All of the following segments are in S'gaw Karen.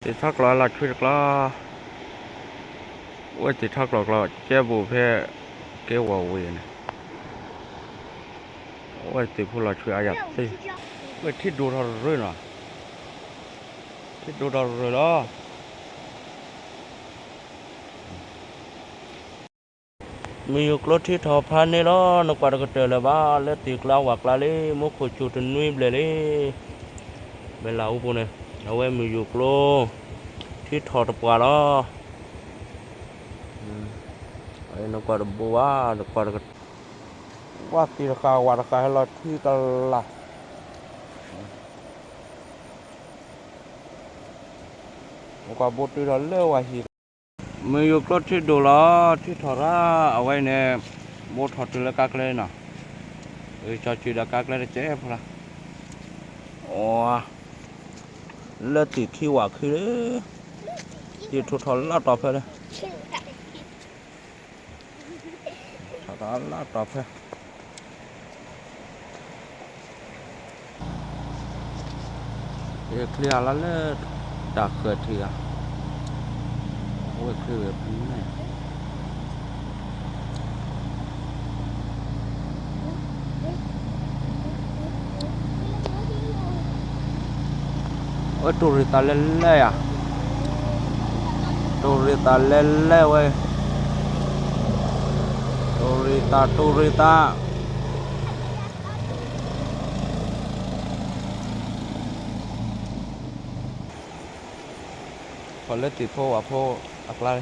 သ့ၣ်ထီၣ်ကျိးလီၤဆွံတကျိး, အိၣ်ဝဲသ့ၣ်ထီၣ်ကျိးကျိး ကဲဘူးဖဲ ကဲဝီၤဝ့ၤန့ၣ်, အိၣ်ဝဲသ့ၣ်ဖိလီၤဆွံအါယၤသ့ၣ်, ဝဲထံၣ်ဒိၣ်ထီၣ်ရၢၢ်နီၤ, ထံၣ်ဒိၣ်ထီၣ်ရၢၢ်လီၤ. မုၢ်ယူၤကျိထံထီၣ်ဖးန့ၣ်လီၤ. နကွၢ်တကတၢၢ်လၢၤဘၣ် လၢသ့ၣ်ကျါဝၣ်ကျါလံ မူခိၣ်စူၤတနွံဘျဲၣ်လံ. ဘဲလၢအူပူၤန့ၣ် အဝဲမုၢ်ယူၤကျိ ထံထီၣ်တပှၢ်လီၤ. နကွၢ်တဘိဘၣ် နကွၢ်တက, ဝၣ်သံတဃာ်ဝၣ်တဃာ်ဟဲလီၤထွံကလၢ်, နကွၢ်ဘိတုၤထီၣ်လၢဝၣ်ဟံၣ် မုၢ်ယူၤကျိထံဒိၣ်လီၤ ထံထီၣ်ရၣ် အဝဲန့ၣ် ဘိထီၣ်တုၤလၢကါကျဲနီၤ, ကၠီၤစုၤဒီးကါကျဲတကဲဖိလီၤ. လၢသ့ၣ်ခံဝၣ်ခံလၢ သ့ၣ်ထီၣ်ထီၣ်လၢတီၤဖဲလၢ ထီၣ်လၢတီၤဖဲ ယချံအလီၤလၢ တၢ်ဃၢၤထံးဂၤ, အိၣ်ဝဲချံဝဲဖဲန့ၣ်, အိၣ်တူၢ်ရံၣ်သးလဲလဲၣ်ယၤ, တူၢ်ရံၣ်သးလဲလဲၣ်ဝဲ, တူၢ်ရံၣ်သး တူၢ်ရံၣ်သး ခီလၢသ့ၣ်ဖိဝၣ်ဖိအကျါလံ.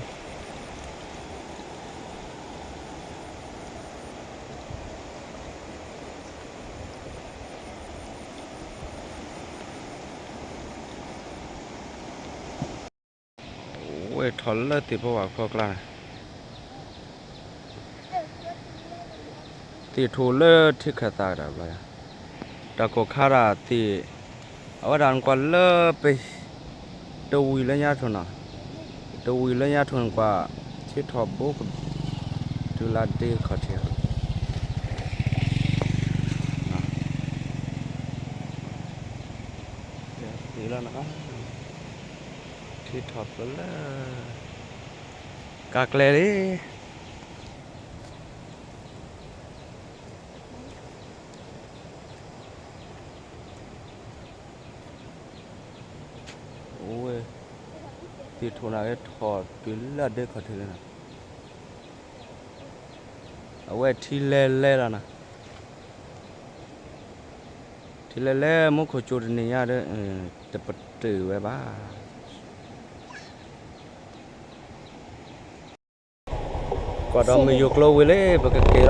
ဝဲထီၣ်လၢသ့ၣ်ဖိဝၣ်ဖိအကျါန့ၣ်, သ့ၣ်ထီၣ်လၢထံခၢၣ်သးတၢ်ဘျီယၤ, တၢ်ကိၢ်ခါတၢ်သ့ၣ်, အဝဲဒၣ်နကွၢ်လၢပ တဝံၤလၢညါထူၣ်နီၤ, တဝံၤလၢညါထူၣ်နကွၢ် ထံထီၣ်ဘိက တုၤလၢဒ့ခီၣ်ထံး, လီၤ, ထံထီၣ်ဖျိလၢ ကါကျဲလံ. အိၣ်ဝဲ, သ့ၣ်ထီၣ်န့ၣ် ထီၣ်တုၤလၢဒ့ခီၣ်ထံးလံနီၤ, အဝဲထံလဲလဲလီၤနီၤ, ထံလဲလဲ မူခိၣ်ကၠိတနံၤညါဒီး တပတုာ်ဝဲဘၣ်. ကွၢ်ဒီးမုၢ်ယူၤကျိဝံၤလံ ပကက့ၤလီၤ.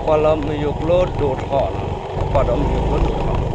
ကွၢ်လီၤမုၢ်ယူၤကျိဒိၣ်ထီၣ်လီၤ, ကွၢ်ဒီးမုၢ်ယူၤကျိဒိၣ်ထီၣ်